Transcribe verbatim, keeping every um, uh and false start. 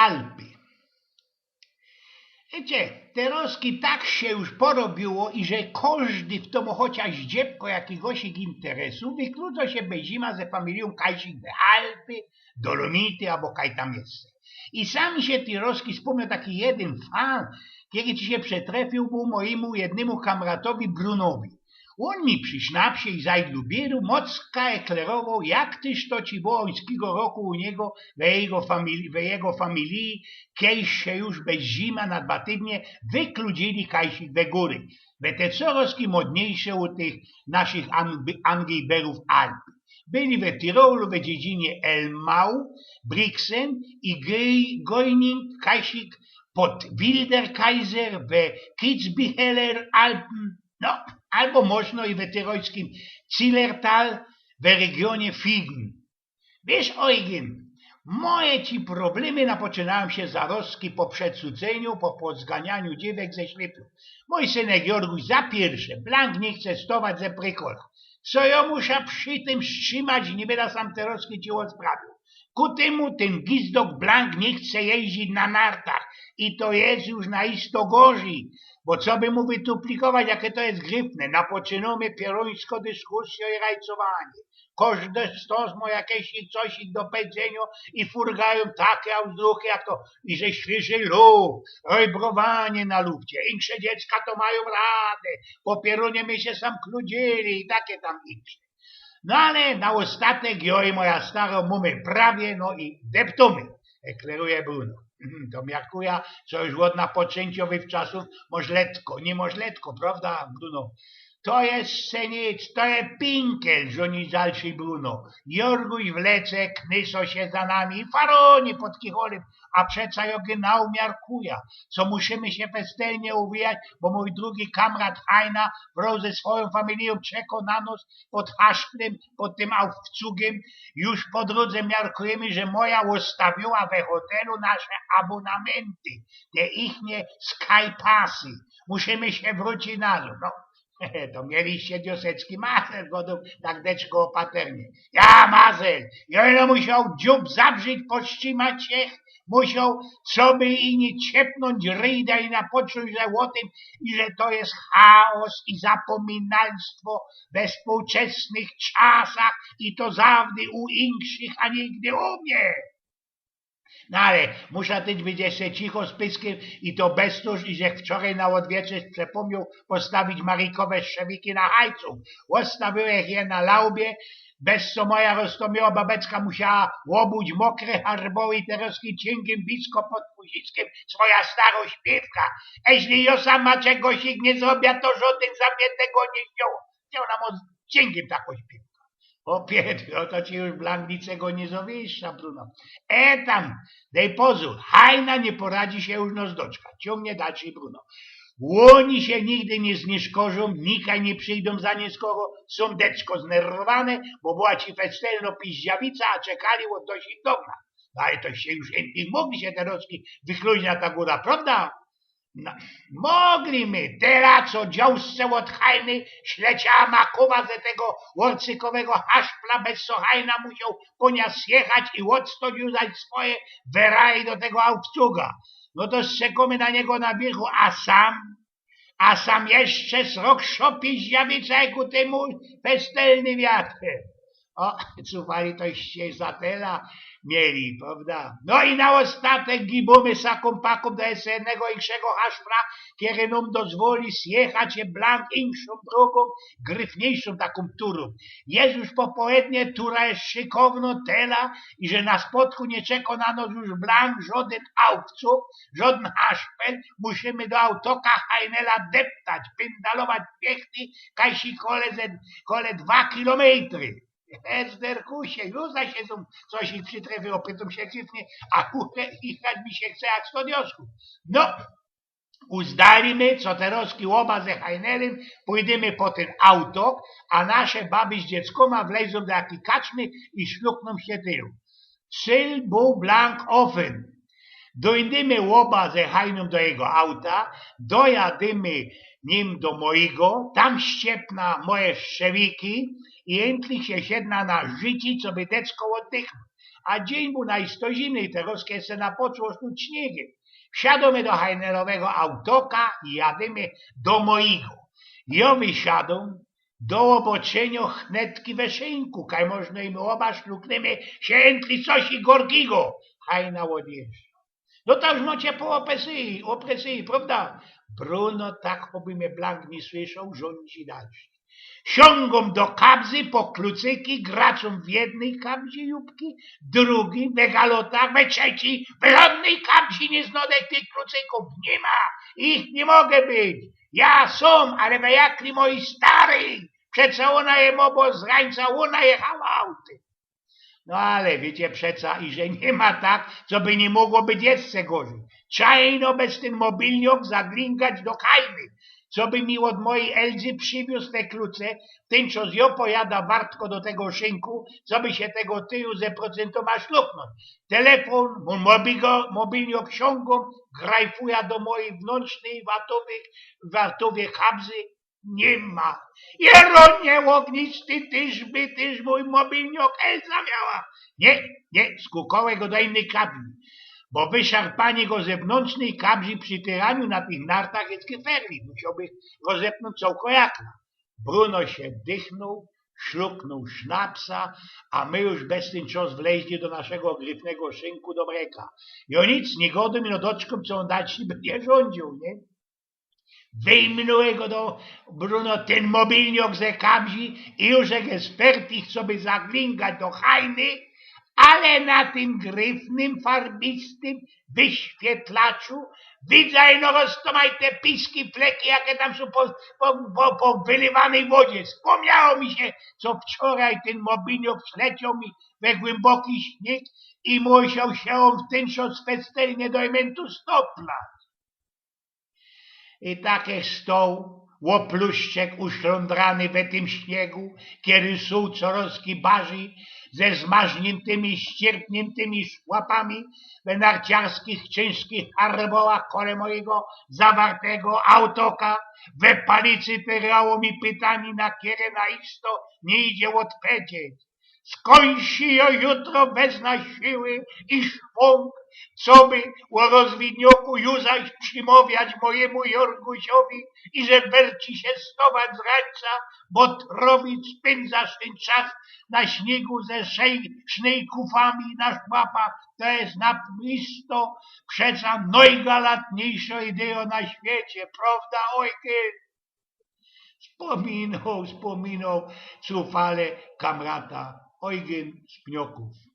Alpy. Wiycie, terŏzki tak sie już porobiło i że kożdy, fto mŏ chociŏż dziebko jakigoś interesu, wykluczŏ sie bez zima ze familijōm kajsik we Alpy, Dolomity abo kaj tam jeszcze. I sam sie terŏzki spōmniŏ taki jedyn fal, kery ci sie przetrefiył bōł mojimu jednymu kamratowi Brunowi. Ôn mi przi sznapsie i zajdlu biyru mocka eklerowoł, jak tyż to ci było ōńskigo roku u niego we jego familiji, we jego familiji, kej sie już bez zima na dwa tydnie wykludzili kajsik we gōry, we te corŏz modniejsze u tych naszych Ang-, Angliberōw Alpy. Byli we Tirolu, we dziedzinie Elmau, Brixen i Gei-, Goining, kajsik pod Wilderkaiser, we Kitzbicheler Alpen, no, abo możno i we tirolskim Zillertal, we regionie Figen. Wiysz, Eugen, moje ci problemy napoczynajōm sie zarŏzki po przecudzyniu, po pozganianiu dziewek ze ślypu. Mōj synek Jorguś za piyrsze blank niy chce stować ze prykola. Co jŏ musza przi tym strzimać, niy byda sam terŏzki ci ôsprawiōł. Ku tymu tyn gizdok blank niy chce jeździć na nartach i to je już na isto gorzij, bo co by mu wytuplikować, jake to je gryfne, napoczynōmy pierōńsko dyskusyjŏ i rajcowanie. Kożdy stōns mŏ jakeś coś do pedzynio i furgajōm take auzdruchy, jak to, i że świyży luft, rojbrowanie na lufcie, insze dziecka to majōm radę, po pierōnie my sie sam kludzili i take tam insze. No ale na ôstatek jŏ i moja starŏ mōmy prawie, no i deptōmy, ekleruje Bruno. To miarkujã, co już ôd napoczynkiowych czasōw mŏsz letko, niy mŏsz letko, prŏwda, Bruno? To je se nic, to je pinkel, żōni dalszyj Bruno. Jorguś w lece, knysŏ sie za nami, farōni pod kicholym, a przeca jŏ genau miarkujã, co musimy sie festelnie uwijać, bo mōj drugi kamrat Hajna wrŏz ze swojōm familijōm czeko na nos pod haszplym, pod tym aufcugym. Już po drōdze miarkujymy, że moja ôstawiła we hotelu nasze abōnamenty, te ichnie Skypassy. Musimy sie wrōcić nazŏd. No. To mieliście diosecki mazel, godōm tak deczko ôpaternie. Ja mazel! Jŏ ino musioł dziōb zabrzić, pościmać sie, musioł sobie i niy ciepnōńć ryjda i napoczōńć, że ô tym, i że to je chaos i zapōminalstwo we współczesnych czasach i to zawdy u inkszych, a nigdy u mie. No ale musza tyż być jeszcze cicho z pyskiem i to bez to, żech wczorej na ôdwieczyr przepōmniōł postawić Marikowe strzewiki na hajcu. Ôstawiōł jech je na laubie, bez co moja roztōmiła babeczka musiała ôbuć mokre harboły i terŏzki ciyngiym wisko pod puziskiem swoja staro śpiywka. Eźli jŏ sama czegosik niy zrobia, to żŏdyn za mie tego niy zdziołŏ. Ôna mŏ ciyngiym tako śpiywka. Chopie, to ci już blank nicego niy zawieszczã, Bruno. E tam, dej pozōr, Hajna niy poradzi sie już nos doczkać. Ciōngnie dalszyj Bruno. Ôni sie nigdy niy znieczkorzōm, nikaj niy przijdōm za niy, skoro sōm deczko znerwowane, bo była ci festelno piździawica, a czekali ôd dosik downa. No ale to sie już yndyk mogli sie terŏzki wychluźniać na ta gōra, prŏwda? No, mogli my, tela co dziosce ôd Hajny śleciała makowa ze tego ôrcykowego haszpla, bez co Hajna musioł po niã zjechać i ôdstōńć już zaś swoje weraje do tego aufcuga. No to szczekōmy na niego na wierchu, a sam, a sam jeszcze srok szopi zjawica, jak u tymu festelny wiater. Ô, cufali toście za tela mieli, prŏwda? No i na ôstatek gibōmy sakōm pakōm do jeszcze jednego inkszego haszpla, kery nōm dozwoli zjechać sie blank inkszōm drōgōm, gryfniejszōm takōm turōm. Je już popołednie, tura je szykowno tela i że na spodku niy czeko na nos już blank żŏdyn aufcug, żŏdyn haszpel, musimy do autoka Hajnela deptać, pyndalować piechty, kajsik kole ze, kole dwa kilometry. Hezderkusie, już zaś sie coś ich przitrefiyło, pytōm sie gryfnie, a kurde, ich mi sie chce jak sto diosków. No, uzdali my, co terŏzki ôba ze Hajnelym pōjdymy po tyn autok, a nasze baby z dzieckōma wlezōm do jakij kaczmy i szluknōm sie tyłu. Cyl bōł blank ofyn. Dojdymy ôba ze Hajnōm do jego auta, dojadymy nim do mojigo, tam ściepna moje strzewiki i jynki sie siedna na życi, coby deczko ôddychnōńć. A dziyń bōł najsto zimny i terŏz, kej se napoczło snuć śniygiem. Wsiadōmy do Hajnerowego autoka i jadymy do mojigo. Jŏ wysiadōm, do ôboczyniŏ chnetki we szynku, kaj możno i my ôba szluknymy sie entli coś i gorkigo. Hajna ôdjeżdżŏ. No to już mŏcie po ôpresji, ôpresji, prŏwda? Bruno tak, choby mie blank niy słyszoł, rzōndzi dalszy. Siōngōm do kabzy po klucyki, gracōm w jednyj kabzie jupki, drugij we galotach, we trzecyj, we żŏdnyj kabzie niy znŏdech tych klucykōw. Niy ma, ich niy może być. Jŏ sōm, ale we jakli mojij staryj? Przeca ôna je mobło z Gduńska, ôna jechała autym. No ale wiycie przeca, iże niy ma tak, coby niy mogło być jeszcze gorzyj. Trzeba ino bez tyn mobilniok zaglingać do Hajny, coby mi ôd mojij Eldzy prziwiōz te kluce, tymczŏs jŏ pojada wartko do tego szynku, coby sie tego tyju ze procyntōma szluknōńć. Telefōn, mō-, mobigo-, mobilniok siōngōm, grajfujã do mojij wnōntrznyj wartowyj, wartowyj kabzy, niy ma. Jeronie ôgnisty, tyż by, tyż mōj mobilniok Elza miała. Niy, niy, skukołech go do innyj kabzy. Bo wyszarpanie go ze wnōntrznyj kabzy przi tyraniu na tych nartach je gefährlich. Musiołbych go zepnōńć cołko jakla. Bruno sie dychnōł, szluknōł sznapsa, a my już bez tyn czŏs wleźli do naszego gryfnego szynku do Breka. I ôn nic niy godōł, ino doczkōm, co ôn dalszy bydzie rzōndziōł, niy? Wyjmnōłech go do Bruno tyn mobilniok ze kabzy i już jak je fertich, coby zaglingać do Hajny, ale na tym gryfnym, farbistym wyświetlaczu widzã ino roztōmajte piski, fleki, jake tam sōm po, po, po, po wylywanej wodzie. Spōmniało mi sie, co wczoraj tyn mobilniok wlecioł mi we głymboki śniyg i musioł sie ôn w tyn czŏs specjalnie do ementu stoplać. I tak żech stoł, ôpluszczek uszlōndrany we tym śniygu, kery suł corŏz bardzij, ze zmarzniyntymi, ścierpniyntymi szłapami, we narciarskich, ciynżkich harbołach kole mojigo zawartego autoka, we palicy tyrało mi pytanie, na kere na isto niy idzie ôdpedzieć. Skōńdź jŏ jutro weznã siły i szpōnk, coby ô rozwidnioku ju zaś przimŏwiać mojimu Jorgusiowi, iże werci sie stować z rańca, bo trowić spyndzać tyn czas na śniygu ze szej-, sznyjkōwami na szłapach, to je na isto przeca nojgalatniyjszŏ idejŏ na świecie, prŏwda, Ojgyn? Spōminŏł, spōminŏł, cufale kamrata Ojgyn z Pniokōw.